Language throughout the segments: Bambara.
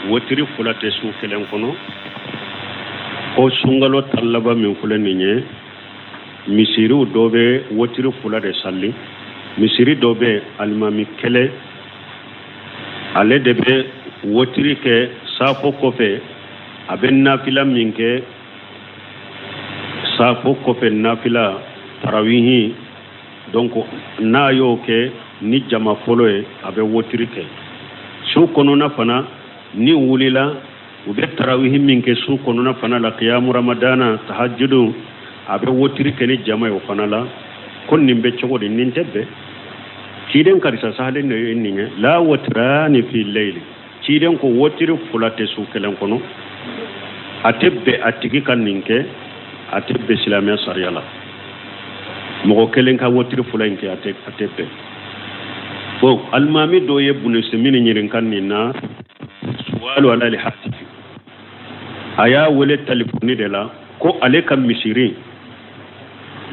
Wotiri fila tɛ su kelen kɔnɔ. Ko sunkalo tan laban min filɛ nin ye, misiriw dɔ bɛ wotiri fila de sali, misiri dɔ bɛ alimami kelen, ale de bɛ wotiri kɛ safo kɔfɛ. A bɛ nafila min kɛ safo kɔfɛ, nafila tarawihi, donc n'a y'o kɛ ni jama fɔlɔ ye, a bɛ wotiri kɛ. Su kɔnɔna fana, ni wulila, u bɛ tarawihi min kɛ su kɔnɔna fana la, kiyamu ramadana, tahajudu, a bɛ wotiri kɛ ni jama ye o fana la. Ko nin bɛ cogo di? Nin tɛ bɛn. Ciden karisa sahalen de ye nin ye, la watirani fi layli. Ciden ko wotiri fila tɛ su kelen kɔnɔ. A tɛ bɛn a tigi ka nin kɛ, a tɛ bɛn silamɛya sariya la. Mɔgɔ kelen ka wotiri fila in kɛ, a tɛ bɛn. Bon, alimami dɔ ye Bun Usemini ɲininka nin na, suwalu alal hatifi, a y'a wele telefɔni de la, ko ale ka misiri,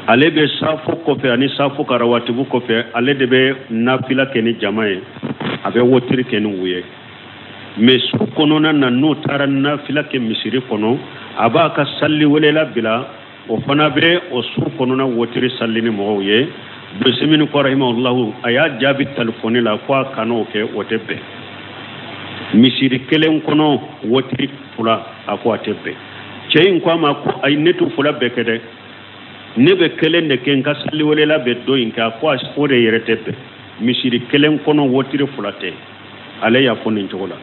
ale bɛ safo kɔfɛ ani safo ka rawatibu kɔfɛ, ale de bɛ nafila kɛ ni jama ye, a bɛ wotiri kɛ ni u ye. Mais su kɔnɔna na, n'u taara nafila kɛ misiri kɔnɔ, a b'a ka sali welela bila, o fana bɛ o su kɔnɔna wotiri sali ni mɔgɔw ye. Usemini ko rahimahulahu, a y'a jaabi telefɔni la ko a kan'o kɛ, o tɛ bɛn. Misiri kelen kɔnɔ wotiri fila, a ko a tɛ bɛn. Cɛ in ko a ma ko ayi, ne t'u fila bɛɛ kɛ dɛ, ne bɛ kelen de kɛ, n ka sali welela bɛ dɔ in kɛ. A ko o de yɛrɛ tɛ bɛn, misiri kelen kɔnɔ wotiri fila tɛ. Ale y'a fɔ nin cogo la,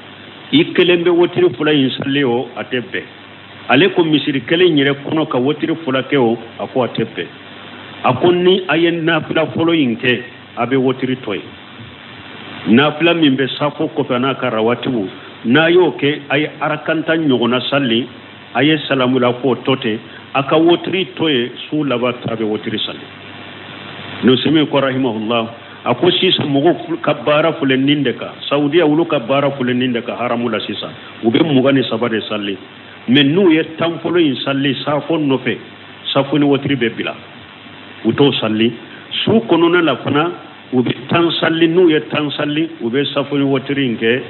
i kelen bɛ wotiri fila in sali o, a tɛ bɛn. Ale ko misiri kelen yɛrɛ kɔnɔ ka wotiri fila kɛ o, a ko a tɛ bɛn. A ko ni a ye nafila fɔlɔ in kɛ, a bɛ wotiri tɔ ye, nafila min bɛ safo kɔfɛ n'a ka rawatibu, n'a y'o kɛ, a ye arakanta ɲɔgɔnna sali, a ye salamu la, k'o tɔ ten, a ka wotiri tɔ ye, su laban ta bɛ wotiri sali. Nusimi ko rahimahullah, a ko sisan mɔgɔw ka baara filɛ nin de kan. Saudiya, olu ka baara filɛ nin de kan haramu la. Sisan u bɛ 23 de sali, mais n'u ye tan fɔlɔ in sali safo nɔfɛ, safo ni wotiri bɛ bila, u t'o sali. Su kɔnɔna la fana, u bɛ 10 sali. N'u ye 10 sali, u bɛ safo ni wotiri in kɛ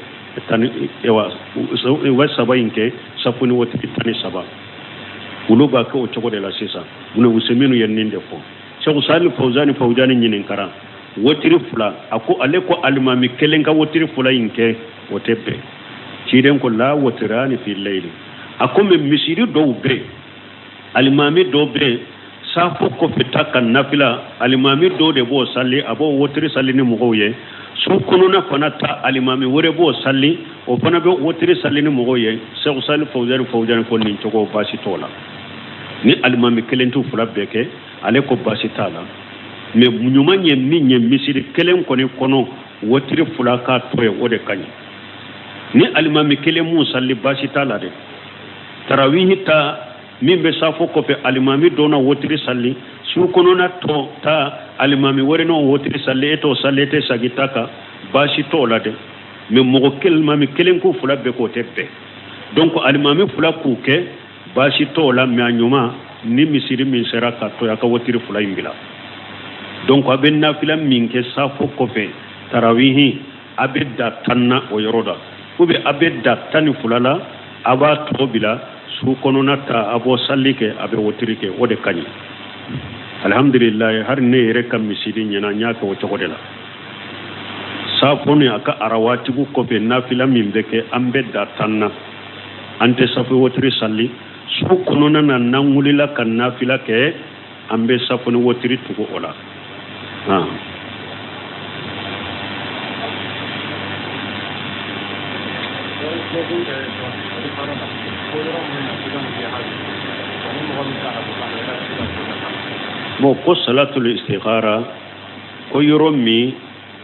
tan, u bɛ saba in kɛ safo ni wotiri 13. Olu b'a kɛ o cogo de la sisan. Useminu ye nin de fɔ. Sɛku Sali Fawuzani Fawuzani ɲininkara wotiri fila, a ko ale ko alimami kelen ka wotiri fila in kɛ, o tɛ bɛn. Ciden ko la watirani fi layli. A ko mais misiri dɔw bɛ yen, alimami dɔw bɛ yen, safo kɔfɛ ta ka nafila, alimami dɔw de b'o sali, a b'o wotiri sali ni mɔgɔw ye. Su kɔnɔna fana ta, alimami wɛrɛ b'o sali, o fana bɛ wotiri sali ni mɔgɔw ye. Sɛku Sali Fawuzani Fawuzani ko nin cogo baasi t'o la. Ni alimami kelen t'u fila bɛɛ kɛ, ale ko baasi t'a la. Mais ɲuman ye min ye, misiri kelen kɔni kɔnɔ wotiri fila k'a to yen, o de ka ɲi. Ni alimami kelen mun sali, baasi t'a la dɛ. Tarawihi ta min bɛ safo kɔfɛ, alimami dɔ na wotiri sali. Su kɔnɔna tɔ ta, alimami wɛrɛ n'o wotiri sali, e t'o sali, e tɛ sagi ta kan, baasi t'o la dɛ. Mais mɔgɔ kelen, alimami kelen k'u fila bɛɛ k'o tɛ bɛn. Donc alimami fila k'u kɛ, baasi t'o la. Mais a ɲuman, ni misiri min sera ka to, a ka wotiri fila in bila. Donc a bɛ nafila min kɛ safo kɔfɛ, tarawihi, a bɛ da 10 na o yɔrɔ la, ou bien a bɛ da 12 la, a b'a tɔ bila. Su kɔnɔna ta, a b'o sali kɛ, a bɛ wotiri kɛ, o de ka ɲi. Alhamdulilayi, hali ne yɛrɛ ka misiri ɲɛna, n y'a kɛ o cogo de la. Safo ni a ka arawatibu kɔfɛ, nafila min bɛ kɛ, an bɛ da 10 na, an tɛ safo wotiri sali. Su kɔnɔna na, n'an wulila ka nafila kɛ, an bɛ safo ni wotiri tugu o la. Bon, ko salatul istikhara, ko yɔrɔ min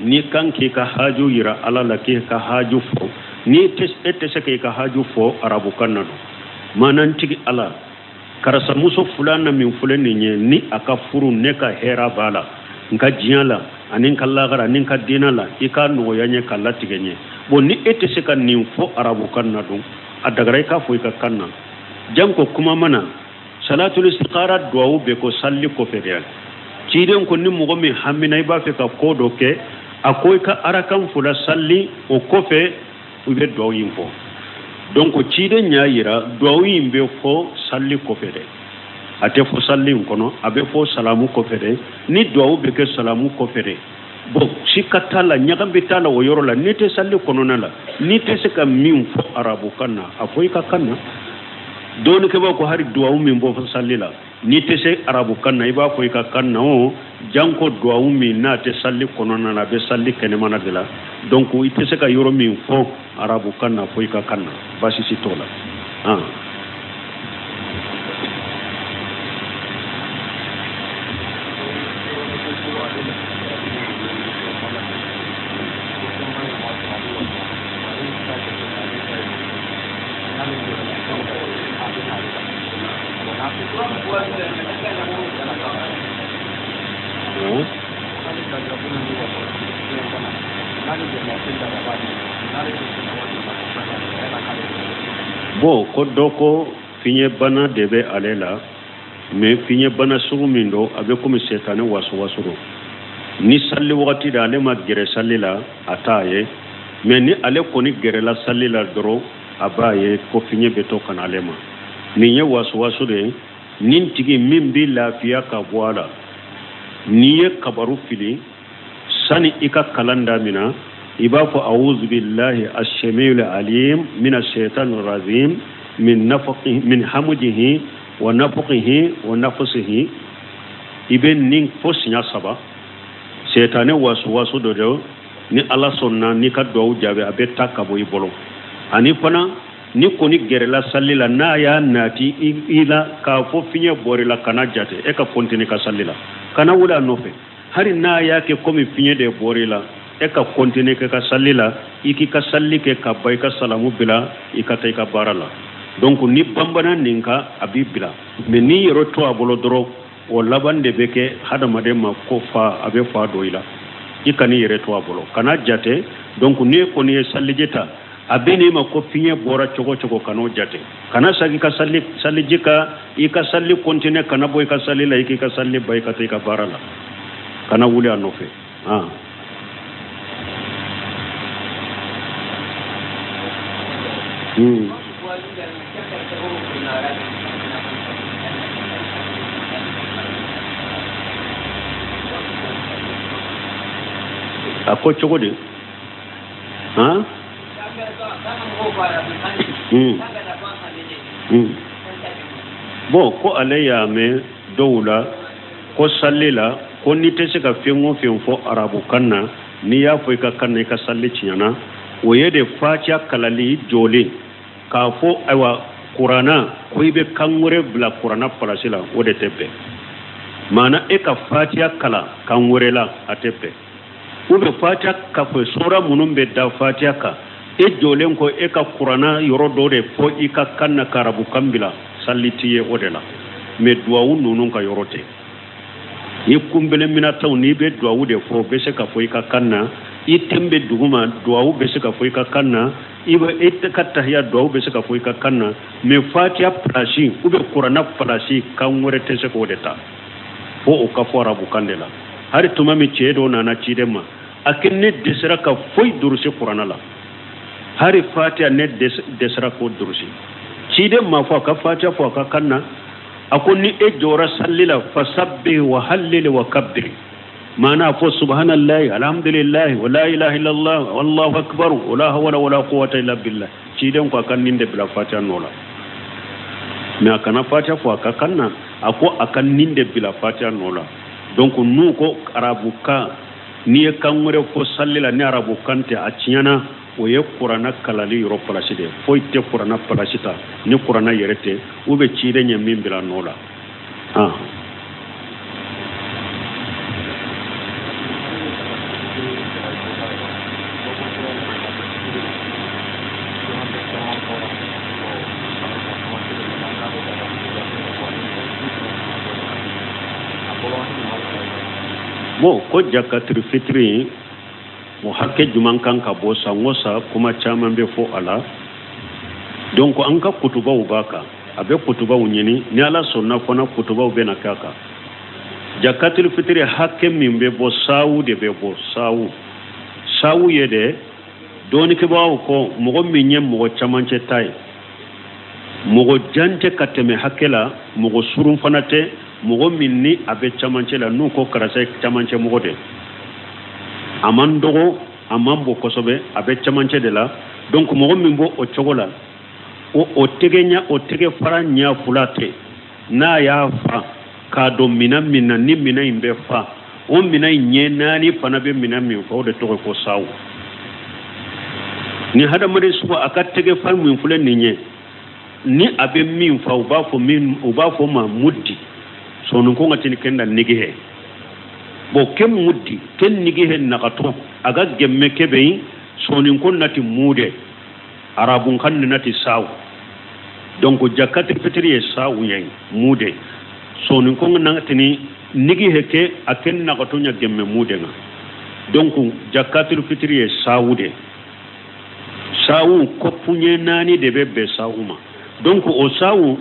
n'i kan k'i ka haju yira Ala la, k'i ka haju fɔ, ni e tɛ se k'i ka haju fɔ arabukan na don, maanantigi Ala, karisa muso fulana min filɛ nin ye, ni a ka furu, ne ka hɛra b'a la, n ka diɲɛ la ani n ka lagara ani n ka diinɛ la, i k'a nɔgɔya n ye k'a latigɛ n ye. Bon, ni e tɛ se ka nin fɔ arabukan na dun, a dagara i k'a fɔ i ka kan na. Janko kuma mana salatul istikhara, duwawu bɛ ko salli kɔfɛ de. Ciden ko ni mɔgɔ min hamina, i b'a fɛ ka ko dɔ kɛ, a ko i ka arakan fila salli, o kɔfɛ i bɛ duwawu in fɔ. Donc ciden y'a yira duwawu in bɛ fɔ salli kɔfɛ dɛ, a tɛ fɔ salli in kɔnɔ, a bɛ fɔ salamu kɔfɛ dɛ. Ni duwawu bɛ kɛ salamu kɔfɛ dɛ, bon sika t'a la, ɲagami t'a la o yɔrɔ la. N'i tɛ salli kɔnɔna la, n'i tɛ se ka min fɔ arabukan na, a fɔ i ka kan na. Dɔnnikɛbaaw ko hali duwawu min bɔ fɔ salli la, n'i tɛ se arabukan na, i b'a fɔ i ka kan na. O janko duwawu min n'a tɛ salli kɔnɔna na, a bɛ salli kɛnɛmana de la. Donc i tɛ se ka yɔrɔ min fɔ arabukan na, fɔ i ka kan na, baasi si t'o la. Bon, ko dɔ ko fiɲɛbana de bɛ ale la, mais fiɲɛbana sugu min don, a bɛ komi sɛtanɛ wasuwasu don. Ni salli wagati de ale ma gɛrɛ salli la, a t'a ye, mais ni ale kɔni gɛrɛla salli la dɔrɔn, a b'a ye ko fiɲɛ bɛ to ka na ale ma. Nin ye wasuwasu de ye. Nin tigi min bɛ lafiya ka bɔ a la, n'i ye kabaru fili sani i ka kalan damina, i b'a fɔ awuzu billahi as-samiul alim mina shaitanir rajim min nafaqihi min hamujihi wa nafuqihi wa nafsihi. I bɛ nin fɔ siɲɛ saba. Sɛtanɛ wasuwasu dɔ don, ni Ala sɔnna n'i ka duwawu jaabi, a bɛ taa ka bɔ i bolo. Ani fana ni kɔni gɛrɛla sali la, n'a y'a nati i la k'a fɔ fiɲɛ bɔr'i la, kana jate, e ka kɔntine ka sali la, kana wuli a nɔfɛ. Hali n'a y'a kɛ komi fiɲɛ de bɔr'i la, e ka kɔntine kɛ ka sali la, i k'i ka sali kɛ ka ban, i ka salamu bila, i ka taa i ka baara la. Donc ni banbana nin kan, a b'i bila, mais n'i yɛrɛ to a bolo dɔrɔn, o laban de bɛ kɛ hadamaden ma ko fa, a bɛ fa don i la. I kan'i yɛrɛ to a bolo, kana jate. Donc n'i kɔni ye saliji ta, a bɛ n'i ma ko fiɲɛ bɔra cogo cogo, kan'o jate, kana sagin ka sali saliji kan, i ka sali kɔntine, kana bɔ i ka sali la, i k'i ka sali ban, i ka taa i ka baara la, kana wuli a nɔfɛ. A ko cogo di? Han? Bon, ko ale y'a mɛn dɔw la ko sali la, ko n'i tɛ se ka fɛn o fɛn fɔ arabukan na, n'i y'a fɔ i ka kan na, i ka sali tiɲɛna. O ye de fatiya kalali jɔlen k'a fɔ ayiwa kuranna ko i bɛ kan wɛrɛ bila kuranna palasi la, o de tɛ bɛn. Maana e ka fatiya kalan kan wɛrɛ la, a tɛ bɛn. U bɛ fatiya ka fɔ sura minnu bɛ da fatiya kan, e jɔlen ko e ka kuranna yɔrɔ dɔ de fɔ i ka kan na ka arabukan bila, sali t'i ye o de la. Mais duwawu ninnu ka yɔrɔ tɛ. Ni kunbele minataw, n'i bɛ duwawu de fɔ, o bɛ se ka fɔ i ka kan na. I ten bɛ duguma, duwawu bɛ se ka fɔ i ka kan na. I bɛ i ka tahiya, duwawu bɛ se ka fɔ i ka kan na. Mais fatiya pilasi ou bien kuranna pilasi, kan wɛrɛ tɛ se k'o de ta, fo o ka fɔ arabukan de la. Hali tuma min cɛ dɔ nana ciden ma, a ko ne dɛsɛra ka foyi durusi kuranna la, hali fatiya ne dɛsɛra k'o durusi. Ciden m'a fɔ a ka fatiya fɔ a ka kan na. A ko ni e jɔra sali la, fasabbih wa hallil wa kabbir, maana a fɔ subhanallahi alhamdulillahi wa la ilaha illallah wallahu akbar wa la hawla wa la quwwata illa billah. Ciden ko a ka nin de bila fatiya nɔ la, mais a kana fatiya fɔ a ka kan na, a ko a ka nin de bila fatiya nɔ la. Donc n'u ko arabukan, n'i ye kan wɛrɛ fɔ sali la ni arabukan tɛ, a tiɲɛna. O ye kuranna kalali yɔrɔ palasi de ye. Foyi tɛ kuranna palasi ta ni kuranna yɛrɛ tɛ, u bɛ ciden ye min bila nɔ la. Bon, ko jakatiri fitiri, o hakɛ jumɛn kan ka bɔ san o san? Kuma caman bɛ fɔ a la. Donc an ka kutubaw b'a kan, a bɛ kutubaw ɲini. Ni Ala sɔnna fana, kutubaw bɛna k'a kan. Jakatiri fitiri hakɛ min bɛ bɔ, sawu de bɛ bɔ. Sawu, sawu ye de Dɔɔnikɛbagaw ko mɔgɔ min ye mɔgɔ camancɛ ta ye, mɔgɔ jan tɛ ka tɛmɛ hakɛ la, mɔgɔ surun fana tɛ, mɔgɔ min ni a bɛ camancɛ la, n'u ko karisa ye camancɛ mɔgɔ de, a man dɔgɔ, a man bon kosɛbɛ, a bɛ camancɛ de la. Donc mɔgɔ min b'o o cogo la, o tɛgɛ ɲɛ, o tɛgɛ fara ɲɛ fila tɛ, n'a y'a fa k'a don minɛn min na, ni minɛn in bɛ fa, o minɛn in ɲɛ naani fana bɛ minɛn min fa, o de tɔgɔ ko sawu. Ni hadamaden sugu a ka tɛgɛ fa min filɛ nin ye, ni a bɛ min fa, u b'a fɔ ma mudi. Sɔɔni ko ka tini kenda nigihe bon ke mudi ke nigihe nagatɔ a ka gɛmmɛ kɛ bɛ yen. Sɔɔni ko nati mude, arabun kan nati sawu. Donc jakatil fitri ye sawu ye mude. Sɔɔni ko natini nigihe ke a ke nagatɔ ɲa gɛmmɛ mude ŋa. Donc jakatil fitri ye sawu de. Sawu kɔpu ɲɛ naani de bɛ bɛn sawu ma. Donc o sawu,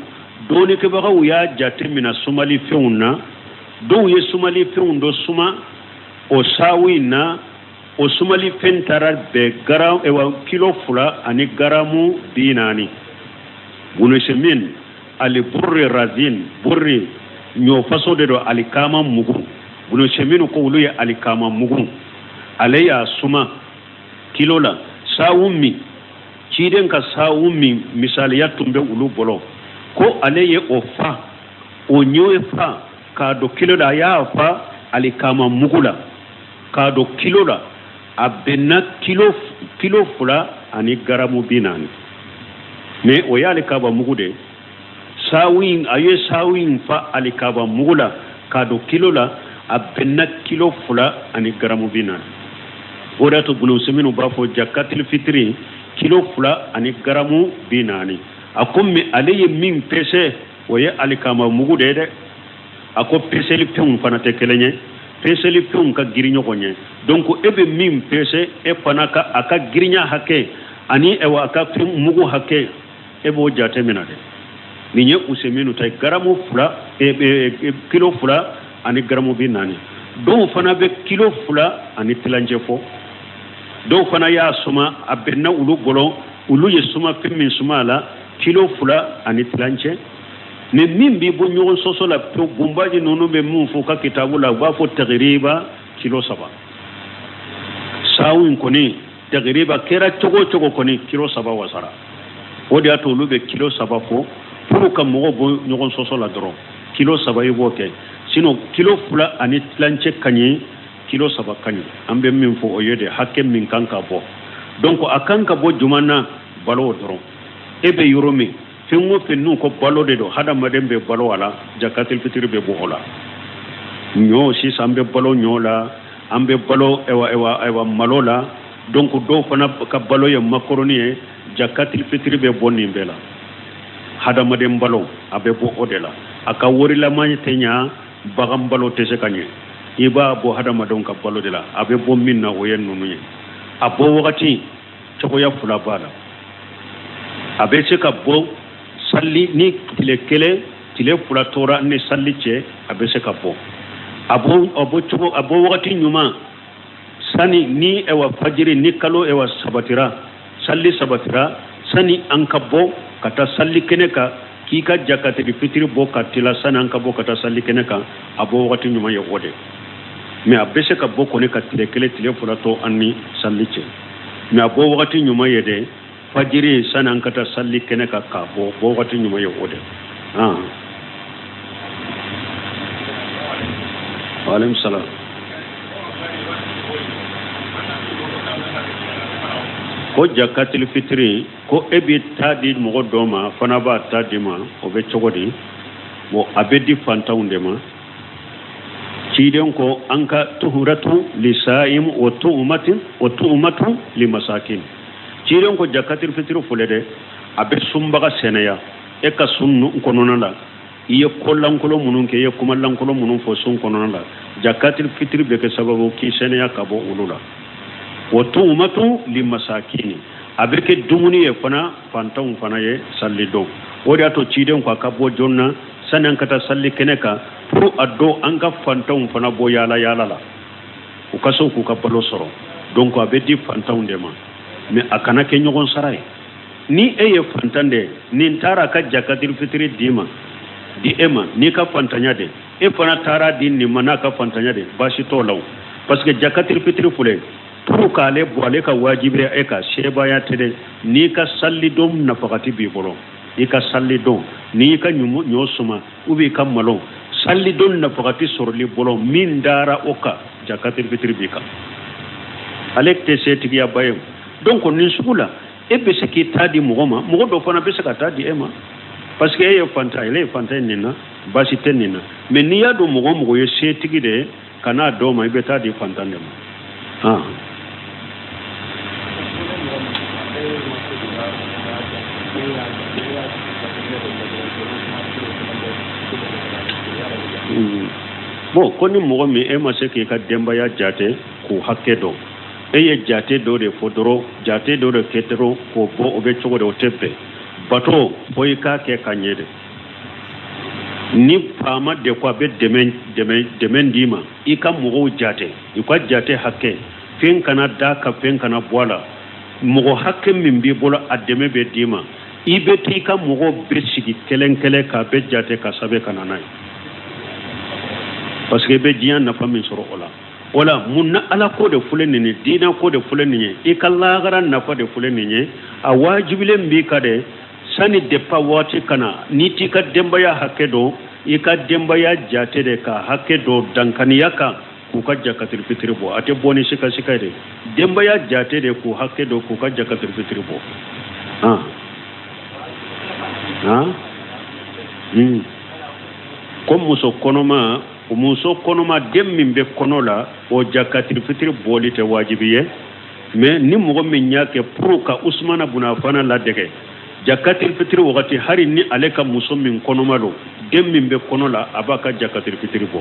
dɔɔnikɛbagaw y'a jate minɛ sumalifɛnw na. Dɔw ye sumalifɛnw dɔ suma o sawu in na. O sumalifɛn taara bɛn garam, ewa, kilo 2 ani garamu 40. Bunusemin ali burri razin, burri ɲɔ faso de don, alikama mugu. Bunusemin ko olu ye alikama mugu, ale y'a suma kilo la. Sawu min ciden ka sawu min misaliya tun bɛ olu bolo, ko ale ye o fa, o ɲɔ fa k'a don kilo la, a y'a fa alikama mugu la k'a don kilo la, a bɛnna kilo 2 ani garamu 40. Mais o y'ale kaba mugu de. Sawu in, a ye sawu in fa alikaba mugu la k'a don kilo la, a bɛnna kilo 2 ani garamu 40. O de y'a to bunuseminw b'a fɔ jakatil fitiri kilo 2 ani garamu 40. A ko mais ale ye min pese, o ye alikama mugu de ye dɛ. A ko peseli fɛnw fana tɛ kelen ye, peseli fɛnw ka girin ɲɔgɔn ye. Donc e bɛ min pese, e fana ka a ka girinya hakɛ ani ɛwà a ka fɛn mugu hakɛ, e b'o jate minɛ dɛ. Nin ye useminu ta ye, garamu 2, kilo 2 ani garamu 40. Dɔw fana bɛ kilo 2 ani tilancɛ fɔ. Dɔw fana y'a suma, a bɛnna olu bolo, olu ye suma fɛn min suma a la, kilo 2 ani tilancɛ. Mais min b'i bɔ ɲɔgɔn sɔsɔ la pewu, bunbaji ninnu bɛ mun fɔ u ka kitabu la, u b'a fɔ tagiriba kilo 3. Sawu in kɔni tagiriba kɛra cogo o cogo kɔni, kilo 3 wasara. O de y'a to olu bɛ kilo 3 fɔ pour ka mɔgɔw bɔ ɲɔgɔn sɔsɔ la dɔrɔn. Kilo 3 i b'o kɛ, sinon kilo 2 ani tilancɛ ka ɲi, kilo 3 ka ɲi. An bɛ min fɔ o ye de hakɛ min kan ka bɔ. Donc a kan ka bɔ juma na, balo dɔrɔn. E bɛ yɔrɔ min, fɛn o fɛn n'u ko balo de don, hadamaden bɛ balo a la, jakatil fitiri bɛ bɔ o la. Ɲɔ sisan, an bɛ balo ɲɔ la, an bɛ balo ɛwa ɛwa ɛwa malo la. Donc dɔw fana ka balo ye makaroni ye, jakatil fitiri bɛ bɔ nin bɛɛ la. Hadamaden balo a bɛ bɔ o de la. A ka warilama tɛ ɲa, bagan balo tɛ se ka ɲɛ. I b'a bɔ hadamadenw ka balo de la. A bɛ bɔ min na, o ye ninnu ye. A bɔ wagati cogoya fila b'a la. A bɛ se ka bɔ sali ni tile 1, tile 2 tora ni sali cɛ, a bɛ se ka bɔ. A bɔ cogo, a bɔ wagati ɲuman, sani ni ɛwà fajiri ni kalo ɛwà sabatira, sali sabatira, sani an ka bɔ ka taa sali kɛnɛ kan, k'i ka jakatiri fitiri bɔ ka tila sani an ka bɔ ka taa sali kɛnɛ kan, a bɔ wagati ɲuman ye o de. Mais a bɛ se ka bɔ kɔni ka tile 1, tile 2 to an ni sali cɛ. Mais a bɔ wagati ɲuman ye de fajiri, sani an ka taa sali kɛnɛ kan k'a bɔ, bɔ wagati ɲuman ye o de. Waaleykum salaam. Ko jakatil fitiri, ko e bɛ taa di mɔgɔ dɔ ma, fana b'a ta di ma, o bɛ cogo di? Bon, a bɛ di fantanw de ma. Ciden ko an ka tuhuratu lisaim wa tu'matin wa tu'matu limasakin. Ciden ko jakatil fitiri filɛ dɛ, a bɛ sunbaga sɛnɛya. E ka sun kɔnɔna la, i ye ko lankolon minnu kɛ, i ye kuma lankolon minnu fɔ sun kɔnɔna la, jakatil fitiri bɛ kɛ sababu k'i sɛnɛya ka bɔ olu la. Wa tu'matu limasakini, a bɛ kɛ dumuni ye fana fantanw fana ye sali don. O de y'a to ciden ko a ka bɔ joona sani an ka taa sali kɛnɛ kan, pour a don an ka fantanw fana bɔ yaala yaala la, u ka se k'u ka balo sɔrɔ. Donc a bɛ di fantanw de ma. Mais a kana kɛ ɲɔgɔn sara ye. Ni e ye fantan de ye, nin taara a ka jakatiri fitiri d'i ma, di e ma n'i ka fantanya de, e fana taara di nin ma n'a ka fantanya de, baasi t'o la o. Parce que jakatiri fitiri filɛ, pour k'ale bɔ, ale ka wajibiya e ka sebaaya tɛ dɛ. N'i ka salidon nafagati b'i bolo, i ka salidon, n'i y'i ka ɲɔ suma ou bien i ka malo, salidon nafagati sɔrɔli bolo min dara o kan, jakatiri fitiri b'i kan. Ale tɛ setigiyaba ye. Donc nin sugu la, e bɛ se k'i ta di mɔgɔ ma, mɔgɔ dɔ fana bɛ se ka ta di e ma, parce que e ye fantan ye, ale ye fantan ye nin na, baasi tɛ nin na. Mais n'i y'a dɔn mɔgɔ o mɔgɔ ye setigi de ye, kan'a d'o ma, i bɛ taa di fantan de ma. Bon, ko ni mɔgɔ min e ma se k'i ka denbaya jate k'u hakɛ dɔn, e ye jate dɔ de fɔ dɔrɔn, jate dɔ de kɛ dɔrɔn k'o bɔ, o bɛ cogo di? O tɛ bɛn. Bato fo i k'a kɛ ka ɲɛ de. Ni faama de ko a bɛ dɛmɛ d'i ma, i ka mɔgɔw jate, i ka jate hakɛ, fɛn kana d'a kan, fɛn kana bɔ a la. Mɔgɔ hakɛ min b'i bolo, a dɛmɛ bɛ d'i ma. I bɛ t'i ka mɔgɔw bɛɛ sigi kelen kelen k'a bɛɛ jate ka sɛbɛn ka na n'a ye, parce que i bɛ diɲɛ nafa min sɔrɔ o la. O la mun na ala ko de filɛ nin ye, diinɛ ko de filɛ nin ye, i ka lahara nafa de filɛ nin ye. A wajibilen b'i kan de, sani depa waati ka na, n'i t'i ka denbaya hakɛ dɔn, i ka denbaya jate de ka hakɛ dɔn dankaniya kan k'u ka jakatiri fitiri bɔ. A tɛ bɔ ni sikasika de, denbaya jate de k'u hakɛ dɔn k'u ka jakatiri fitiri bɔ. Ko muso kɔnɔma, muso kɔnɔma den min bɛ kɔnɔ la, o jakatiri fitiri bɔli tɛ wajibi ye. Mais ni mɔgɔ min y'a kɛ pour ka Usumana bun Afana ladege jakatiri fitiri wagati, hali ni ale ka muso min kɔnɔma don, den min bɛ kɔnɔ la, a b'a ka jakatiri fitiri bɔ.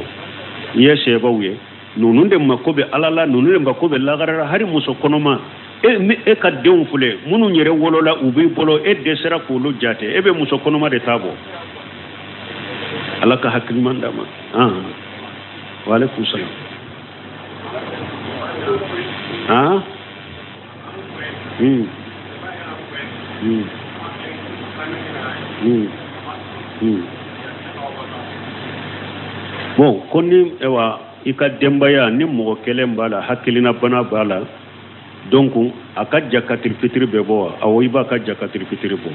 I ye sɛbaw ye, ninnu de mako bɛ ala la, ninnu de mako bɛ lagara la. Hali muso kɔnɔma, e ka denw filɛ minnu yɛrɛ wolola, u b'i bolo, e dɛsɛra k'olu jate, e bɛ muso kɔnɔma de ta bɔ. Ala ka hakili ɲuman d'a ma. Wa alaikum salam. Bon, ko ni ewa i ka denbaya ni mɔgɔ kelen b'a la, hakilina bana b'a la, donc a ka jakatiri fitiri bɛ bɔ wa? Awɔ, i b'a ka jakatiri fitiri bɔ.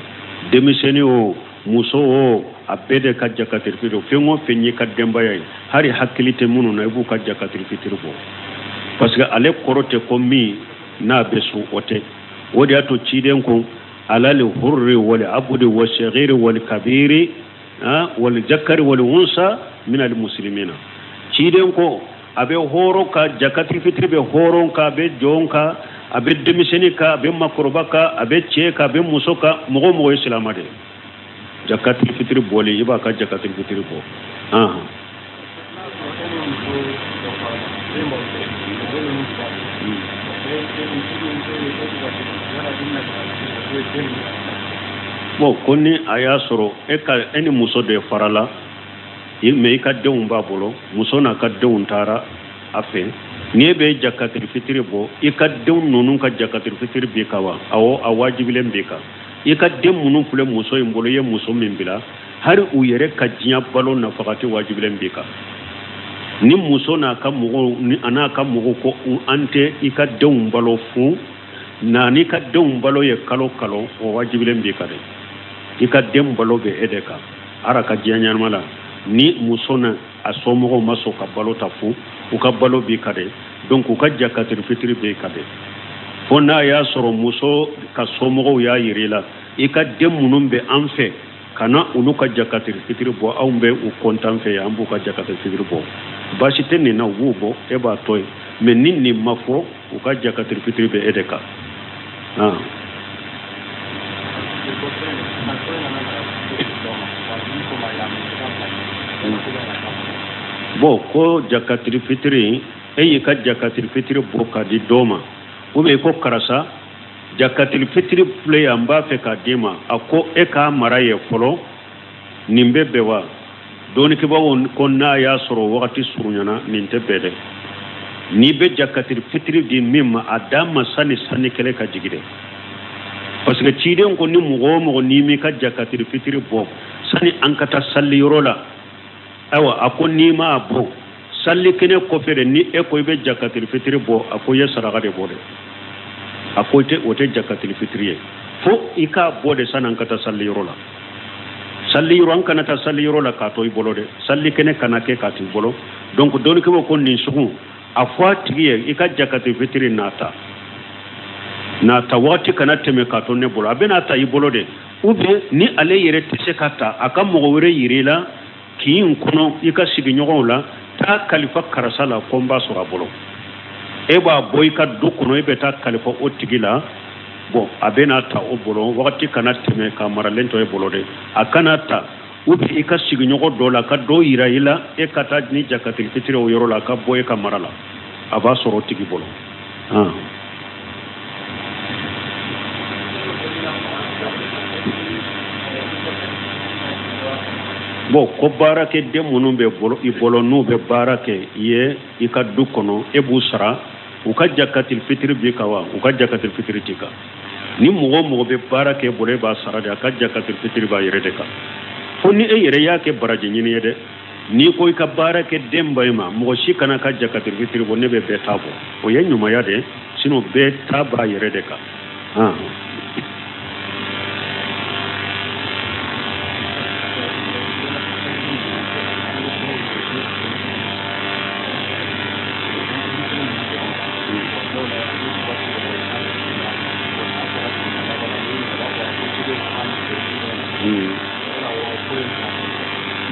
Denmisɛnnin o, muso o, a bɛɛ de ka jakatiri fitiri. Fɛn o fɛn y'i ka denbaya ye, hali hakili tɛ minnu na, i b'u ka jakatiri fitiri bɔ, parce que ale kɔrɔ tɛ ko min n'a bɛ sun, o tɛ. O de y'a to ciden ko alal hurri wal abdi wa saghiri wal kabiri wal zakari wal unsa min al muslimina. Ciden ko a bɛ hɔrɔn ka jakatiri fitiri bɛ hɔrɔn kan, a bɛ jɔn kan, a bɛ denmisɛnnin kan, a bɛ makɔrɔba kan, a bɛ cɛ kan, a bɛ muso kan, mɔgɔ o mɔgɔ ye silamɛ de ye, jakatiri fitiri bɔli, i b'a ka jakatiri fitiri bɔ. Bon, ko ni a y'a sɔrɔ e ni muso de farala, mais i ka denw b'a bolo, muso n'a ka denw taara a fɛ, n'i e bɛ jakatiri fitiri bɔ, i ka denw ninnu ka jakatiri fitiri b'i kan wa? Awɔ, a wajibilen b'i kan. I ka den minnu filɛ muso in bolo, i ye muso min bila, hali u yɛrɛ ka diɲɛ balo nafagati wajibilen b'i kan. Ni muso n'a ka mɔgɔw ni a n'a ka mɔgɔw ko an tɛ i ka denw balo fu na, n'i ka denw balo ye kalo kalo, o wajibilen b'i kan dɛ. I ka den balo bɛ e de kan. Ara ka diɲɛ ɲɛnama la, ni muso na a somɔgɔw ma sɔn ka balo ta fu, u ka balo b'i kan dɛ. Donc u ka jakatiri fitiri b'i kan dɛ. Fo n'a y'a sɔrɔ muso ka somɔgɔw y'a yir'i la, i ka den minnu bɛ an fɛ, kana olu ka jakatiri fitiri bɔ, anw bɛ u kɔntan fɛ yan, an b'u ka jakatiri fitiri bɔ, baasi tɛ nin na, u b'u bɔ, e b'a to yen. Mais ni nin ma fɔ, u ka jakatiri fitiri bɛ e de kan. Bon, ko jakatiri fitiri, e y'i ka jakatiri fitiri bɔ ka di dɔ ma, ou bien ko karisa jakatiri fitiri filɛ yan, n b'a fɛ k'a d'i ma, a ko e k'a mara ye fɔlɔ, nin bɛ bɛn wa? Dɔnnikɛbaaw ko n'a y'a sɔrɔ wagati surunyana, nin tɛ bɛn dɛ. N'i bɛ jakatiri fitiri di min ma, a d'a ma sani sanni kɛlɛ ka jigin dɛ, parce que ciden ko ni mɔgɔ o mɔgɔ n'i m'i ka jakatiri fitiri bɔ sani an ka taa sali yɔrɔ la, ayiwa, a ko n'i m'a bɔ sali kɛnɛ kɔfɛ de, ni e ko i bɛ jakatiri fitiri bɔ, a ko i ye saraka de bɔ dɛ. A ko o tɛ jakatiri fitiri ye, fo i k'a bɔ de sani an ka taa sali yɔrɔ la. Sali yɔrɔ, an kana taa sali yɔrɔ la k'a to i bolo dɛ, sali kɛnɛ kana kɛ k'a to i bolo. Donc dɔnnikɛbaw ko nin sugu, a fɔ a tigi ye i ka jakati fitiri n'a ta n'a ta waati kana tɛmɛ k'a to ne bolo. A bɛna ta i bolo de, ou bien ni ale yɛrɛ tɛ se ka ta, a ka mɔgɔ wɛrɛ yira i la kin kɔnɔ, i ka sigiɲɔgɔnw la, taa kalifa karisa la ko n b'a sɔrɔ a bolo. E b'a bɔ i ka du kɔnɔ, e bɛ taa kalifa o tigi la. Bon, a bɛna ta o bolo, wagati kana tɛmɛ k'a maralen to e bolo dɛ, a kana ta. Ou bien i ka sigiɲɔgɔn dɔ la, ka dɔ yira i la, e ka taa ni jakatili fitiri o yɔrɔ la, a ka bɔ e ka mara la, a b'a sɔrɔ o tigi bolo. Bon, ko baarakɛden minnu bɛ i bolo, n'u bɛ baara kɛ i ye i ka du kɔnɔ, e b'u sara, u ka jakatili fitiri b'i kan wa? U ka jakatili fitiri t'i kan. Ni mɔgɔ o mɔgɔ bɛ baara kɛ bolo, e b'a sara de, a ka jakatili fitiri b'a yɛrɛ de kan, fo ni e yɛrɛ y'a kɛ baraji ɲini ye dɛ. N'i ko i ka baara kɛ den ba ma, mɔgɔ si kana ka jakatili fitiri bɔ, ne bɛ bɛɛ ta bɔ, o ye ɲumanya de, sinon bɛɛ ta b'a yɛrɛ de kan.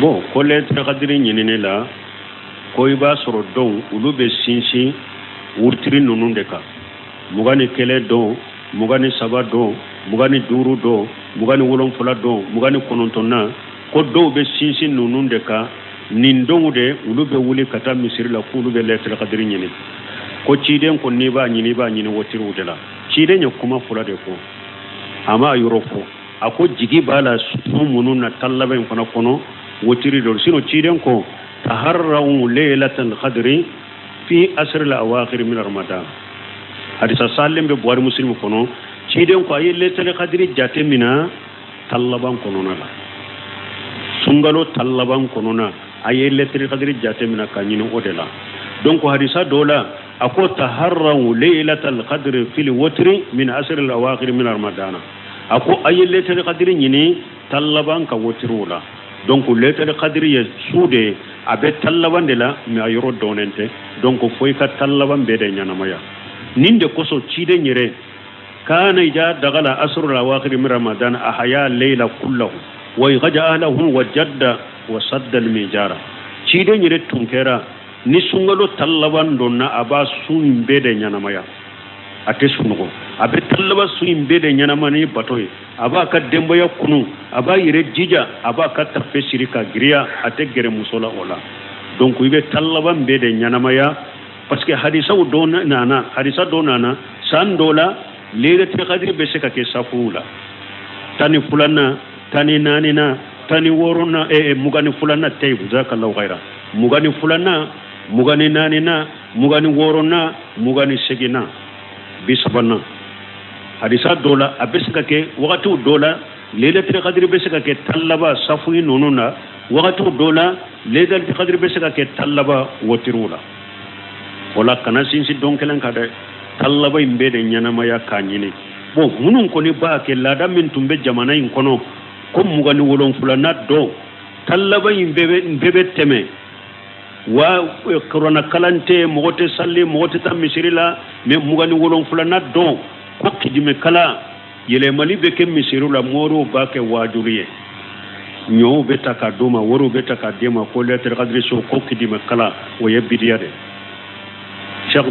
Bon, ko lɛtiri kadiri ɲinini la, ko i b'a sɔrɔ dɔw olu bɛ sinsin wutiri ninnu de kan, 21 don, 23 don, 25 don, 27 don, 29na, ko dɔw bɛ sinsin ninnu de kan. Nin donw de olu bɛ wuli ka taa misiri la k'olu bɛ lɛtiri kadiri ɲini. Ko ciden ko n'i b'a ɲini, i b'a ɲini wotiriw de la. Ciden ye kuma fila de fɔ, a m'a yɔrɔ fɔ. A ko jigi b'a la sun minnu na, tan laban in fana kɔnɔ, wotiri dɔ. Sinon ciden ko taharraw laylatal qadri fi asril awakhir min ramadan. Hadisa salen bɛ Buhari Muslim kɔnɔ. Ciden ko a ye lɛtiri kadiri jate mina tan laban kɔnɔna la, sunkalo tan laban kɔnɔna, a ye lɛtiri kadiri jate mina ka ɲini o de la. Donc hadisa dɔ la, a ko taharraw laylatal qadri fil witri min asril awakhir min ramadana. A ko a ye lɛtiri kadiri ɲini tan laban ka wotiriw la. Donc lɛtiri kadiri ye su de ye, a bɛ tan laban de la, mais a yɔrɔ dɔnnen tɛ. Donc fo i ka tan laban bɛɛ de ɲɛnamaya. Nin de kosɔn ciden yɛrɛ kana ida dagala asrul awakhir min ramadan ahaya layla kullahu wa igaja ahlahu wa jadda wa sadda al-mijara. Ciden yɛrɛ tun kɛra ni sunkalo tan laban donna, a b'a su in bɛɛ de ɲɛnamaya, a tɛ sunɔgɔ, a bɛ tan laban su in bɛɛ de ɲɛnama ni bato ye, a b'a ka denbaya kunu, a b'a yɛrɛ jija, a b'a ka tafe siri ka giriya, a tɛ gɛrɛ muso la o la. Donc i bɛ tan laban bɛɛ de ɲɛnamaya, parce que hadisaw dɔ nana, hadisa dɔ nana san dɔ la, lailatul qadri bɛ se ka kɛ safuw la, 12nan, 14nan, 16nan, 22nan tɛ yen. Jazakallahu khairan. 22nan, 24nan, 26nan, 28nan, 30nan. Hadisa dɔ la, a bɛ se ka kɛ wagatiw dɔ la, lailatul qadri bɛ se ka kɛ tan laban safu ninnu na, wagatiw dɔ la, lailatul qadri bɛ se ka kɛ tan laban wotiriw la. O la kana sinsin don kelen kan dɛ, tan laban in bɛɛ de ɲɛnamaya k'a ɲini. Bon, minnu kɔni b'a kɛ, laada min tun bɛ jamana in kɔnɔ, ko 27nan don, tan laban in bɛɛ bɛ tɛmɛ wa kuranɛ kalan tɛ, mɔgɔ tɛ sali, mɔgɔ tɛ taa misiri la, mais 27nan don, ko kidimɛkala yɛlɛmali bɛ kɛ misiri la, moriw b'a kɛ waajuli ye, ɲɔw bɛ ta k'a d'u ma, wariw bɛ ta k'a d'e ma, ko lɛtiri kadiri so, ko kidimɛkala, o ye bidiya de. Cheikh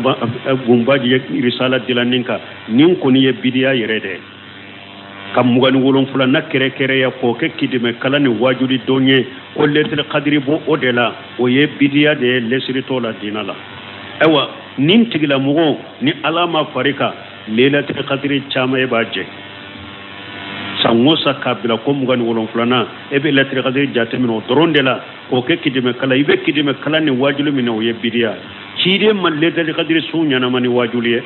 Gunbaji ye risala dilan nin kan, nin kɔni ye bidiya yɛrɛ de, ka 27nan kɛrɛkɛrɛya k'o kɛ kidimɛkala ni waajuli don ye, ko lɛtiri kadiri b'o o de la, o ye bidiya de ye, lɛsiri t'o la diinɛ la. Ayiwa, nin tigilamɔgɔ ni Ala ma fari kan, lɛtiri kadiri caman e b'a jɛ san o san k'a bila ko 27nan, e bɛ lɛtiri kadiri jateminɛ o dɔrɔn de la k'o kɛ kidimɛkala, i bɛ kidimɛkala ni waajuli minɛ, o ye bidiya. Ciden ma lailatul qadri su ɲɛnama ni wajuli ye,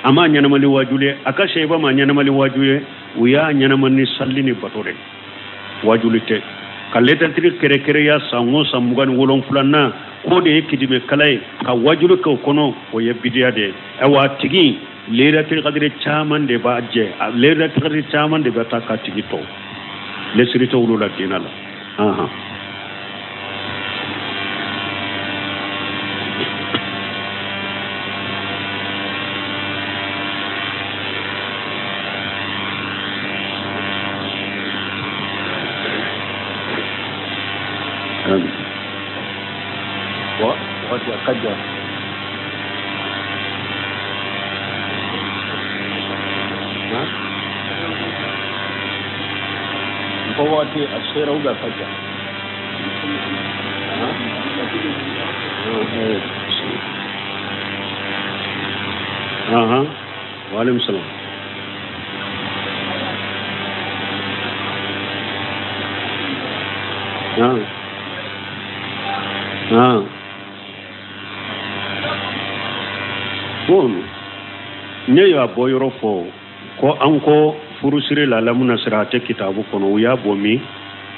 a ma ɲɛnama ni wajuli ye, a ka sahaba ma ɲɛnama ni wajuli ye, u y'a ɲɛnama ni salli ni bato de, wajuli tɛ. Ka lailatul kɛrɛkɛrɛya san o san 27nan k'o de ye kidime kala ye ka wajuli kɛ o kɔnɔ, o ye bidiya de ye. Ayiwa, a tigi lailatul qadri caman de b'a jɛ, lailatul qadri caman de bɛ taa k'a tigi to, lesiri tɛ olu la diinɛ la. Ahan. Wagati a ka jan. N ko wagati a sera ou bien a ka jan? Ahan. Wa alaikum salam. Ah. Ah. Bon, ne y'a bɔ yɔrɔ fɔ ko an ko furusiri la lamuna sira a tɛ kitabu kɔnɔ, u y'a bɔ min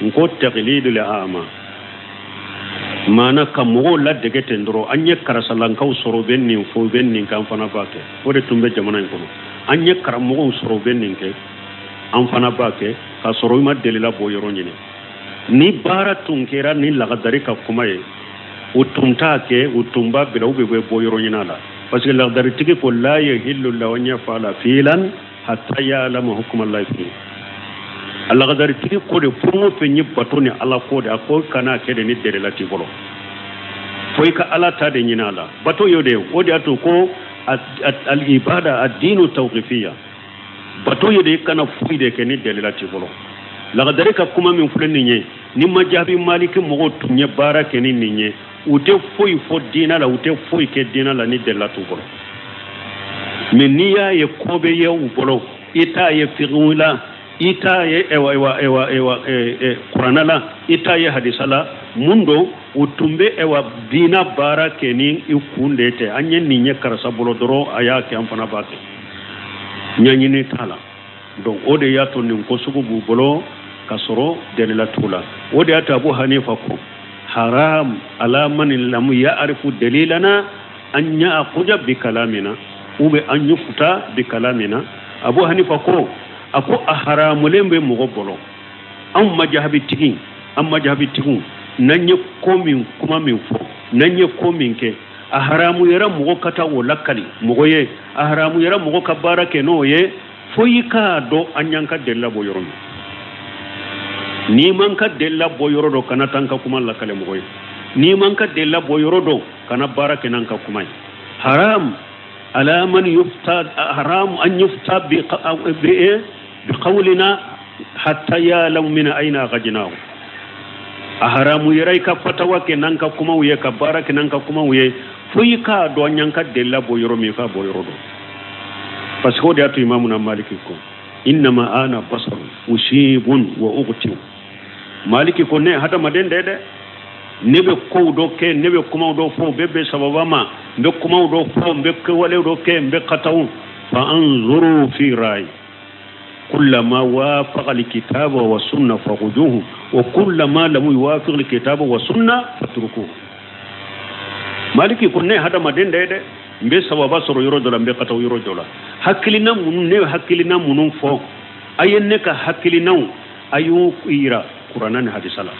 n ko taqlidul a'ma, maana ka mɔgɔw ladege ten dɔrɔn. An ye karasalankaw sɔrɔ, u bɛ nin fɔ, u bɛ nin kɛ, an fana b'a kɛ. O de tun bɛ jamana in kɔnɔ. An ye karamɔgɔw sɔrɔ, u bɛ nin kɛ, an fana b'a kɛ, k'a sɔrɔ i ma delila bɔ yɔrɔ ɲini. Ni baara tun kɛra ni lagadari ka kuma ye, u tun t'a kɛ, u tun b'a bila, u bɛ bɔ yɔrɔ ɲini a la. Parce que lagadaritigi ko la yahillu lahu an yaf'ala fi'lan hatta ya'lama hukma Allahi fihi. A lagadaritigi ko de fɛn o fɛn ye bato ni ala ko de, a ko kana kɛ de ni delila t'i bolo, fo i ka ala ta de ɲini a la. Bato y'o de ye. O de y'a to ko al ibada ad-dinu tawqifiyya, bato ye de i kana foyi de kɛ ni delila t'i bolo. Lagadari ka kuma min filɛ nin ye, ni majabi maliki mɔgɔw tun ye baara kɛ ni nin ye, u tɛ foyi fɔ diinɛ la, u tɛ foyi kɛ diinɛ la ni delila t'u bolo. Mais n'i y'a ye ko bɛ ye u bolo, i t'a ye fiqhu la, i t'a ye ewa ewa ewa ewa kuranɛ la, i t'a ye hadisa la, mun don u tun bɛ ewa diinɛ baara kɛ ni i kun de tɛ. An ye nin ye karisa bolo dɔrɔn, a y'a kɛ, an fana b'a kɛ, ɲɛɲini t'a la. Donc o de y'a to nin ko sugu b'u bolo ka sɔrɔ delila t'u la. O de y'a to Abu Hanifa ko haram ala man lam ya'rifu dalilana an ya'khudha bi kalamina ou bien an yufta bi kalamina. Abu Hanifa ko a ko a haramulen bɛ mɔgɔ bolo, anw majahabitigi, an majahabitigiw, n'an ye ko min kuma min fɔ, n'an ye ko min kɛ, a haramu yɛrɛ mɔgɔ ka taa o lakali mɔgɔ ye, a haramu yɛrɛ mɔgɔ ka baara kɛ n'o ye, fo i k'a dɔn an y'an ka delila bɔ yɔrɔ min. N'i man ka delila bɔ yɔrɔ dɔn, kana taa an ka kuma lakale mɔgɔ ye. N'i man ka delila bɔ yɔrɔ dɔn, kana baara kɛ n'an ka kuma ye. Haram ala man yufta, haram an yufta bi qawlina hatta ya'lamu min ayna akhajnahu. A haramu yɛrɛ i ka fatawa kɛ n'an ka kumaw ye, ka baara kɛ n'an ka kumaw ye, fo i k'a dɔn an y'an ka delila bɔ yɔrɔ min, i k'a bɔ yɔrɔ dɔn. Parce que o de y'a to imamuna Maliki ko innama ana basarun usibun wa ughtiu. Maliki ko ne hadamaden de dɛ, ne bɛ kow dɔ kɛ, ne bɛ kumaw dɔ fɔ, u bɛ bɛn sababa ma, n bɛ kumaw dɔ fɔ, n bɛ kɛwalew dɔ kɛ, n bɛ kataw. Fa anzuru fi rayi kullama wafaqa alkitaba wa sunna fakhuduhu wa kullama lam yuwafiq alkitaba wa sunna fatrukuhu. Maliki ko ne hadamaden de dɛ, n bɛ sababa sɔrɔ yɔrɔ dɔ la, n bɛ kataw yɔrɔ dɔ la. Hakilina minnu, ne ye hakilina minnu fɔ, a ye ne ka hakilinaw a y'u yira kuranna ni hadisa la.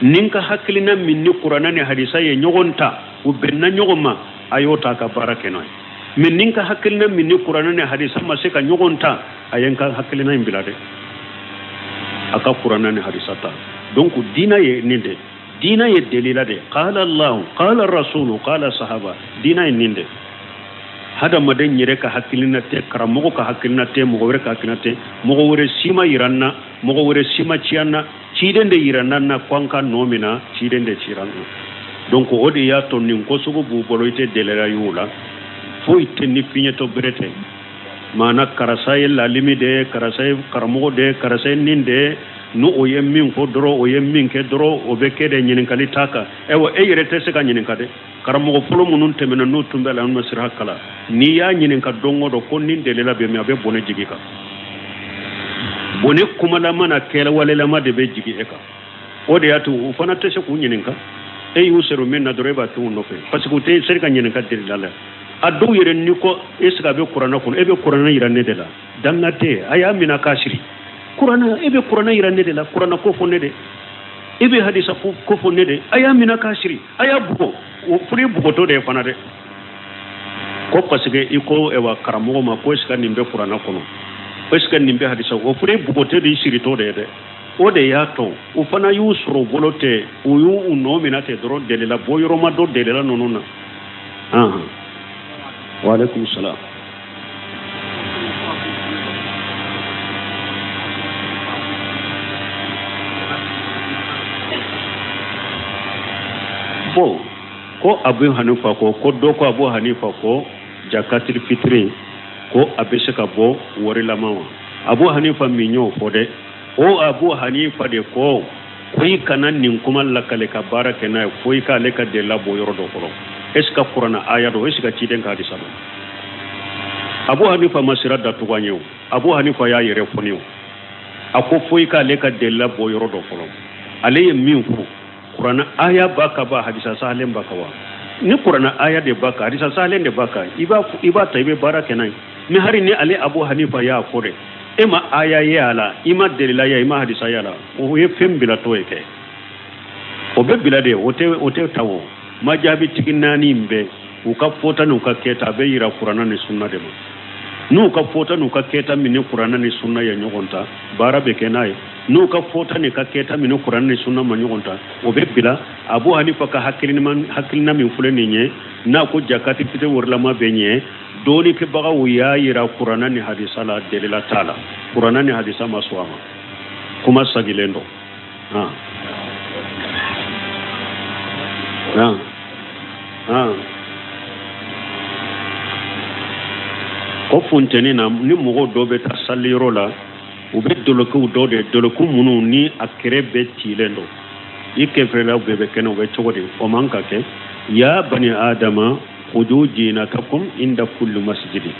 Ni n ka hakilina min ni kuranna ni hadisa ye ɲɔgɔn ta, u bɛnna ɲɔgɔn ma, a y'o ta ka baara kɛ n'o ye. Mais ni n ka hakilina min ni kuranna ni hadisa ma se ka ɲɔgɔn ta, a ye n ka hakilina in bila dɛ, a ka kuranna ni hadisa ta. Donc diina ye nin de, diina ye delila de. Qala Allahu, qala rasulu, qala sahaba, diina ye nin de. Hadamaden yɛrɛ ka hakilina tɛ, karamɔgɔ ka hakilina tɛ, mɔgɔ wɛrɛ ka hakilina tɛ, mɔgɔ wɛrɛ si ma yira n na, mɔgɔ wɛrɛ si ma ci an na, ciden de yira n na ko an ka nɔ min na, ciden de cira n na. Donc o de y'a to nin ko sugu b'u bolo, i tɛ delila y'u la, foyi tɛ ni fiɲɛtɔ bere tɛ. Maana karisa ye lalimi de ye, karisa ye karamɔgɔ de ye, karisa ye nin de ye. N'o o ye min fɔ dɔrɔn, o ye min kɛ dɔrɔn, o bɛ kɛ de, ɲininkali t'a kan. Ayiwa, e yɛrɛ tɛ se ka ɲininka dɛ. Karamɔgɔ fɔlɔ minnu tɛmɛna, n'u tun bɛ la an sira kalan, n'i y'a ɲininka don o don ko nin delila bɛ min, a bɛ bɔnɛ jigin kan. Bɔnɛ kumalama n'a kɛwalelama de bɛ jigin e kan. O de y'a to u fana tɛ se k'u ɲininka. E y'u sɔrɔ min na dɔrɔn, e b'a kɛ u nɔfɛ, parce que u tɛ se ka ɲininka delila la. A dɔw yɛrɛ, n'i ko est ce que a bɛ kuranɛ kɔnɔ, e bɛ kuranɛ yira ne de la. Danga tɛ, a y'a minɛ k'a siri kuranɛ. E bɛ kuranɛ yira ne de la, kuranɛ ko fɔ ne de. E bɛ hadisa ko fɔ ne de. A y'a minɛ k'a siri, a y'a bugɔ. O furu bugɔtɔ de ye fana dɛ, ko parce que i ko ɛwa karamɔgɔ ma ko est ce que nin bɛ kuranɛ kɔnɔ, est ce que nin bɛ hadisa. O furu bugɔtɔ de, siritɔ de ye dɛ. O de y'a to u fana y'u sɔrɔ bolo tɛ, u y'u nɔ minɛ ten dɔrɔn. Delila bɔ yɔrɔ ma dɔ delila ninnu na. Waaleykum salaam. Bon, ko Abu Hanifa ko dɔ ko Abu Hanifa ko jakatiri fitiri ko a bɛ se ka bɔ warilama wa? Abu Hanifa min y'o fɔ dɛ, o Abu Hanifa de ko i kana nin kuma lakale ka baara kɛ n'a ye fo i k'ale ka delila bɔ yɔrɔ dɔ kɔrɔ. Est ce que kuranna aya dɔ, est ce que ciden ka hadisa dɔ? Abu Hanifa ma sira datugu an ye. O Abu Hanifa y'a yɛrɛ fɔ ne o, a ko fo i k'ale ka delila bɔ yɔrɔ dɔ fɔlɔ. Ale ye min fɔ, kuranna aya b'a kan ba, hadisa sahalen b'a kan wa? Ni kuranna aya de b'a kan, hadisa sahalen de b'a kan, i b'a ta, i bɛ baara kɛ n'a ye. Mais hari ni ale Abu Hanifa y'a fɔ dɛ, e ma aya ye a la, i ma delila ye, i ma hadisa ye a la, o ye fɛn bilatɔ ye kɛ. O bɛ bila de, o tɛ ta. O ma jaabi tigi naani in bɛɛ, u ka fɔta n'u ka kɛta, a bɛ yira kuranna ni sunna de ma. N'u ka fɔta n'u ka kɛta min ni kuranna ni sunna ye ɲɔgɔn ta, baara bɛ kɛ n'a ye. N'u ka fɔta ni ka kɛta min ni kuranna ni sunna ma ɲɔgɔn ta, o bɛ bila. Abu Hanifa ka hakilina min filɛ nin ye, n'a ko jakati fitiri warilama bɛ ɲɛ, dɔɔnikɛbagaw y'a yira kuranna ni hadisa la, delila t'a la, kuranna ni hadisa ma sɔn a ma. Kuma sagilen don. Han han han. Ko funteni na, ni mɔgɔw dɔ bɛ taa saliyɔrɔ la, u bɛ dolokiw dɔ de, doloki minnu ni a kɛrɛ bɛɛ cilen don, i kɛfɛrɛlaw bɛɛ bɛ kɛnɛ, u bɛ cogo di? O man ka kɛ. Ya bani adama khudu jinatakum inda kulli masjidi.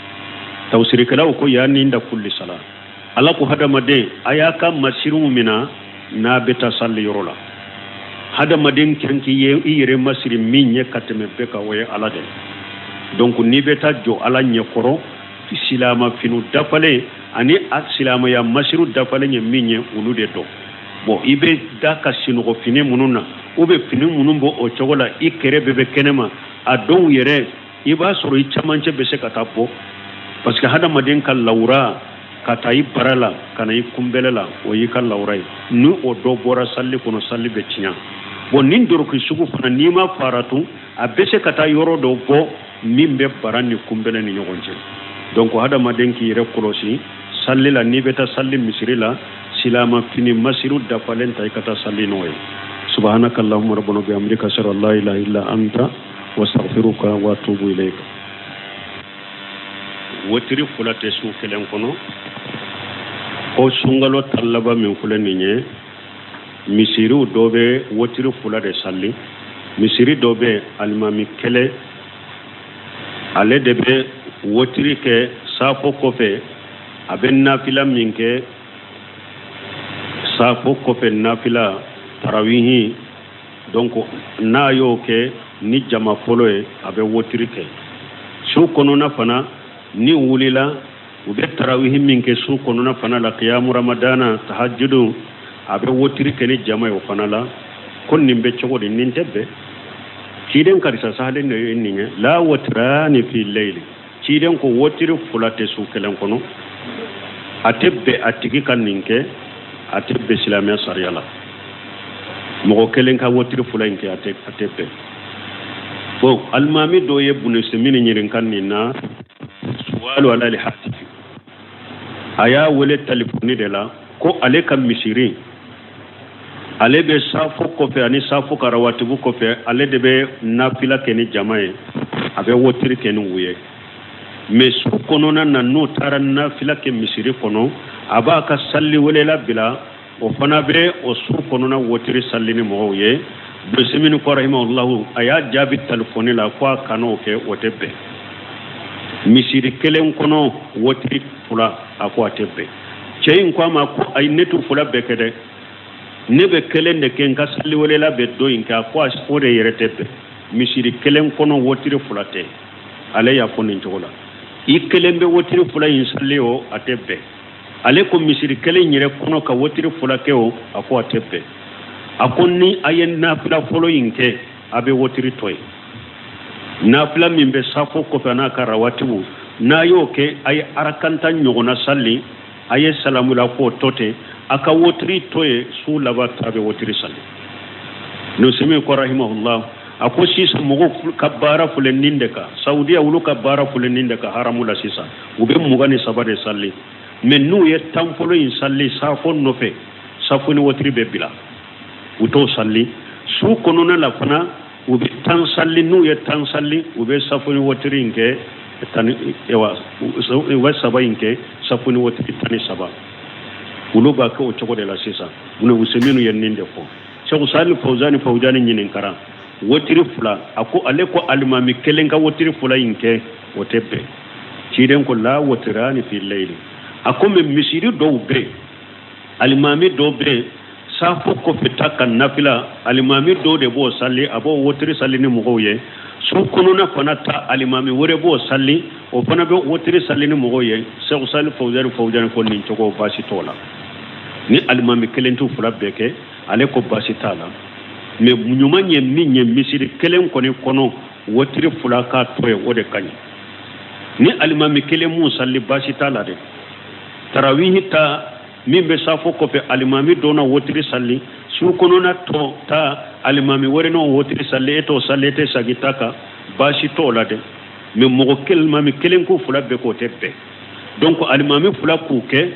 Tafsirikɛlaw ko ya ni inda kulli sala. Ala ko hadamaden, a y'a ka masiriw mina n'a bɛ taa saliyɔrɔ la. Hadamaden kan k'i ye i yɛrɛ masiri min ye ka tɛmɛ bɛɛ kan, o ye Ala de. Donc n'i bɛ taa jɔ Ala ɲɛkɔrɔ, silama finiw dafalen ani a silamaya masiru dafalen ye min ye, olu de dɔn. Bon, i bɛ da ka sinɔgɔ fini minnu na, ou bien fini minnu bɔ o cogo la, i kɛrɛ bɛɛ bɛ kɛnɛma. A dɔw yɛrɛ, i b'a sɔrɔ i camancɛ bɛ se ka taa bɔ, parce que hadamaden ka lawura ka taa i bara la ka na i kunbɛlɛ la, o y'i ka lawura ye. Ni o dɔ bɔra salli kɔnɔ, salli bɛ tiɲɛ. Bon, nin doroki sugu fana, n'i ma faratu, a bɛ se ka taa yɔrɔ dɔ bɔ min bɛ bara ni kunbɛlɛ ni ɲɔgɔn cɛ. Donc hadamaden k'i yɛrɛ kɔlɔsi salli la. N'i bɛ taa salli misiri la, silama fini masiru dafalen ta i ka taa salli n'o ye. Subhanaka allahumma rabbana bihamdika, ashhadu an la ilaha illa anta wa astaghfiruka wa atubu ilayka. Wotiri 2 tɛ su kelen kɔnɔ. Ko sunkalo tan laban min filɛ nin ye, misiriw dɔ bɛ wotiri 2 de sali. Misiri dɔ bɛ, alimami kelen, ale de bɛ wotiri kɛ safo kɔfɛ. A bɛ nafila min kɛ safo kɔfɛ, nafila tarawihi, donc n'a y'o kɛ ni jama fɔlɔ ye, a bɛ wotiri kɛ. Su kɔnɔna fana, ni wulila, u bɛ tarawihi min kɛ su kɔnɔna fana la, kiyamu ramadana, tahajudu, a bɛ wotiri kɛ ni jama ye o fana la. Ko nin bɛ cogo di? Nin tɛ bɛn. Ciden karisa sahalen de ye nin ye, la watrani fi layli. Ciden ko wotiri 2 tɛ su kelen kɔnɔ. A tɛ bɛn a tigi ka nin kɛ, a tɛ bɛn silamɛya sariya la. Mɔgɔ kelen ka wotiri 2 in kɛ, a tɛ bɛn. Bon, alimami dɔ ye Bunusemini ɲininka nin na, suwalu alal hatifi, a y'a wele telefɔni de la, ko ale ka misiri, ale bɛ safo kɔfɛ ani safo ka rawatibu kɔfɛ, ale de bɛ nafila kɛ ni jama ye, a bɛ wotiri kɛ ni u ye. Mais su kɔnɔna na, n'o taara nafila kɛ misiri kɔnɔ, a b'a ka salli welela bila. O fana bɛ o su kɔnɔna wotiri sali ni mɔgɔw ye. Usemini ko rahimahulahu, a y'a jaabi telefɔni la ko a kan'o kɛ, o tɛ bɛn. Misiri kelen kɔnɔ wotiri fila, a ko a tɛ bɛn. Cɛ in ko a ma ko ayi, ne t'u fila bɛɛ kɛ dɛ, ne bɛ kelen de kɛ, n ka saliwelela bɛ dɔ in kɛ. A ko o de yɛrɛ tɛ bɛn, misiri kelen kɔnɔ wotiri fila tɛ. Ale y'a fɔ nin cogo la, i kelen bɛ wotiri fila in sali o, a tɛ bɛn. Ale ko misiri kelen yɛrɛ kɔnɔ ka wotiri fila kɛ o, a ko a tɛ bɛn. A ko ni a ye nafila fɔlɔ in kɛ, a bɛ wotiri to yen. Nafila min bɛ safo kɔfɛ n'a ka rawatibu, n'a y'o kɛ, a ye arakanta ɲɔgɔnna sali, a ye salamu la k'o to ten, a ka wotiri to yen, su laban ta bɛ wotiri sali. Nusimi ko rahimahullah, a ko sisan mɔgɔw ka baara filɛ nin de kan, Saudiya olu ka baara filɛ nin de kan haramu la sisan, u bɛ 23 de sali, mais n'u ye 10 fɔlɔ in sali safo nɔfɛ, safo ni wotiri bɛ bila, u t'o sali. Su kɔnɔna la fana u bɛ 10 sali, n'u ye 10 sali, u bɛ safo ni wotiri in kɛ tan, u bɛ saba in kɛ safo ni wotiri 13. Olu b'a kɛ o cogo de la sisan. Useminu ye nin de fɔ. Sɛku Sali Fawzani Fawzani ɲininkara wotiri fila, a ko ale ko alimami kelen ka wotiri fila in kɛ, o tɛ bɛn. Ciden ko la wotirani fi layli. A ko mais misiri dɔw bɛ yen, alimami dɔw bɛ yen, safo kɔfɛ ta ka nafila, alimami dɔw de b'o sali, a b'o wotiri sali ni mɔgɔw ye. Su kɔnɔna fana ta, alimami wɛrɛ b'o sali, o fana bɛ wotiri sali ni mɔgɔw ye. Sɛku Sali Fawzani Fawzani ko nin cogo baasi t'o la. Ni alimami kelen t'u fila bɛɛ kɛ, ale ko baasi t'a la. Mais ɲuman ye min ye, misiri kelen kɔni kɔnɔ wotiri fila k'a to yen, o de ka ɲi. Ni alimami kelen mun sali, baasi t'a la dɛ. Tarawihi ta min bɛ safo kɔfɛ, alimami dɔ na wotiri sali, su kɔnɔna tɔ ta alimami wɛrɛ n'o wotiri sali, e t'o sali, e tɛ segin ta kan, baasi t'o la dɛ. Mais mɔgɔ kelen, alimami kelen k'u fila bɛɛ k'o tɛ bɛn. Donc alimami fila k'u kɛ,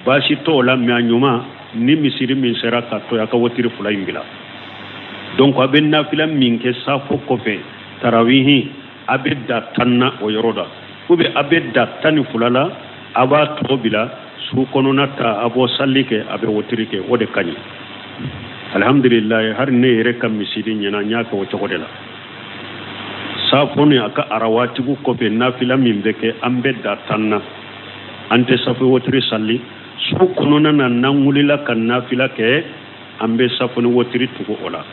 baasi t'o la, mais a ɲuman ni misiri min sera ka to yen, a ka wotiri fila in bila. Donc a bɛ nafila min kɛ safo kɔfɛ tarawihi, a bɛ da 10 na o yɔrɔ la, ou bien a bɛ da 12 la, a b'a tɔ bila su kɔnɔna ta, a b'o sali kɛ, a bɛ wotiri kɛ, o de ka ɲi. Alhamdulilayi, hali ne yɛrɛ ka misiri ɲɛna, n y'a kɛ o cogo de la. Safo ni a ka arawatibu kɔfɛ nafila min bɛ kɛ, an bɛ da 10 na, an tɛ safo wotiri sali. Su kɔnɔna na n'an wulila ka nafila kɛ, an bɛ safo ni wotiri tugu o la.